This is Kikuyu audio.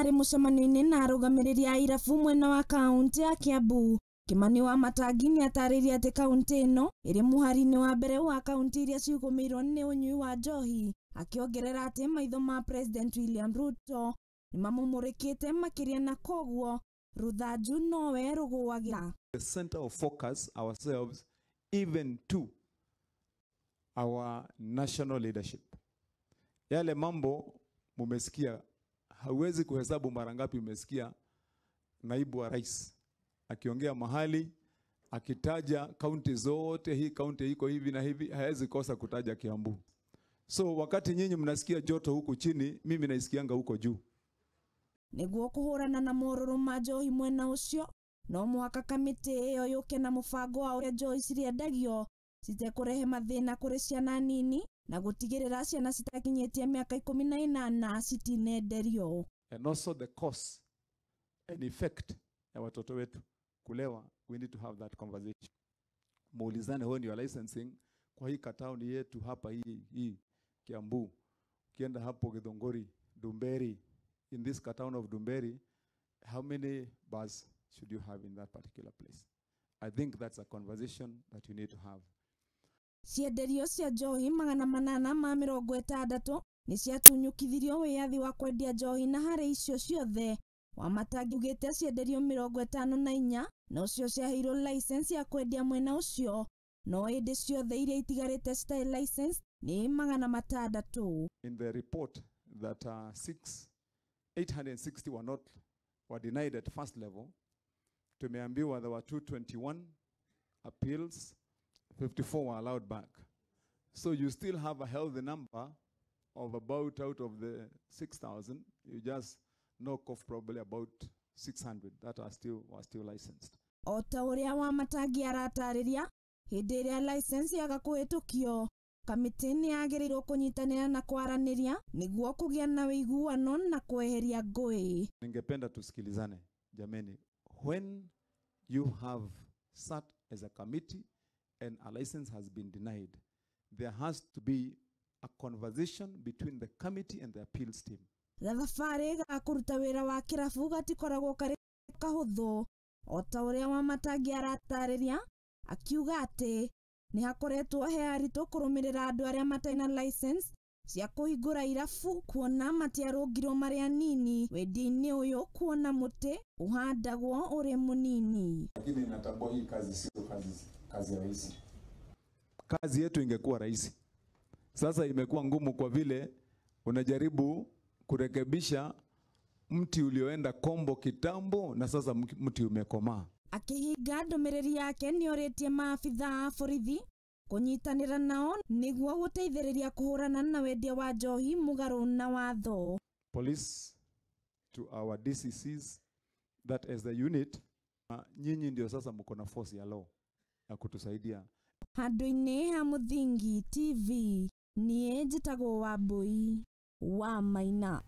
Arĩ mũcemanio-inĩ na arũgamĩrĩri a irabu mwena wa kaũntĩ ya Kiambu, Kimani Wamatangi nĩatarĩirie atĩ kaũntĩ ĩno ĩrĩ mũhari-inĩ wa mbere wa kaũntĩ iria cigũmĩirwo nĩ ũnyui wa njohi, akĩongerera atĩ maitho ma President William Ruto nĩmamũmũrĩkĩte makĩria na koguo rũthanju nowe rũgũagĩra. The center of focus ourselves even to our national leadership. Yale mambo mumesikia, hauwezi kuhesabu mara ngapi umesikia naibu wa rais akiongea mahali akitaja kaunti zote, hii kaunti iko hivi na hivi, hawezi kosa kutaja Kiambu. So wakati nyinyi mnasikia joto huku chini, mimi naisikianga huko juu. Nĩguo kũhũrana na morũrũ ma njohi mwena ũcio, no mũhaka kamĩtĩ ĩyo yũke na mũbango wa ũrĩa njohi cirĩendagio citekũrehe mathĩna kũrĩ ciana nini na gũtigĩrĩra ciana citakinyĩtie mĩaka 18 citinenderio. And also the cause and effect ya watoto wetu kulewa, we need to have that conversation. Muulizane when you are licensing kwa hii town yetu hapa hii Kiambu, ukienda hapo Githunguri, Ndumberi, in this town of Ndumberi, how many bars should you have in that particular place? I think that's a conversation that you need to have. Cienderio cia njohi 860 nĩciatunyũkithirio wĩyathi wa kwendia njohi na harĩ icio ciothe Wamatangi augĩte cienderio 54 nocio ciaheirwo license ya kwendia mwena ũcio, no ĩndĩ ciothe iria itigarĩte citarĩ license nĩ 600. In the report that 860 were denied at first level, tumeambiwa there were 221 appeals, 54 were allowed back. So you still have a healthy number of about, out of the 6,000, you just knock off probably about 600 that are still were still licensed. O ta ũrĩa Wamatangi aratarĩria, hĩndĩ ĩrĩa license yaga kũhĩtũkio, kamĩtĩ nĩyagĩrĩirwo kũnyitanĩra na kwaranĩria nĩguo kũgĩa na ũiguano na kweheria ngũĩ. Ningependa tusikilizane jameni. When you have sat as a committee and a license has been denied, there has to be a conversation between the committee and the appeals team. Gathabarĩ ga kũruta wĩra wa kĩrabu gatikoragwo karĩ kahũthũ, o ta ũrĩa Wamatangi aratarĩria, akiuga atĩ nĩ hakoretwo he haritũ kũrũmĩrĩra andũ arĩa matarĩ na license cia kũhingũra irabu kuona matiarũngirwo marĩ anini wendia-inĩ ũyũ, kuona mũtĩ ũhandagwo ũrĩ mũnini. Lakini natambua hii kazi sio kazi rahisi. Kazi yetu ingekuwa rahisi, sasa imekuwa ngumu kwa vile unajaribu kurekebisha mti ulioenda kombo kitambo na sasa mti umekomaa. Akihinga ndũmĩrĩri yake nĩorĩtie maabithaa a borithi kũnyitanĩra nao nĩguo gũteithĩrĩria kũhũrana na wendia wa njohi mũgarũ na watho. Police to our DCCs that as a unit, nyinyi ndio sasa mko na force ya law ya kutusaidia. Handũ-inĩ ha Mũthingi TV, niĩ njĩtagwo Wambui wa Maina.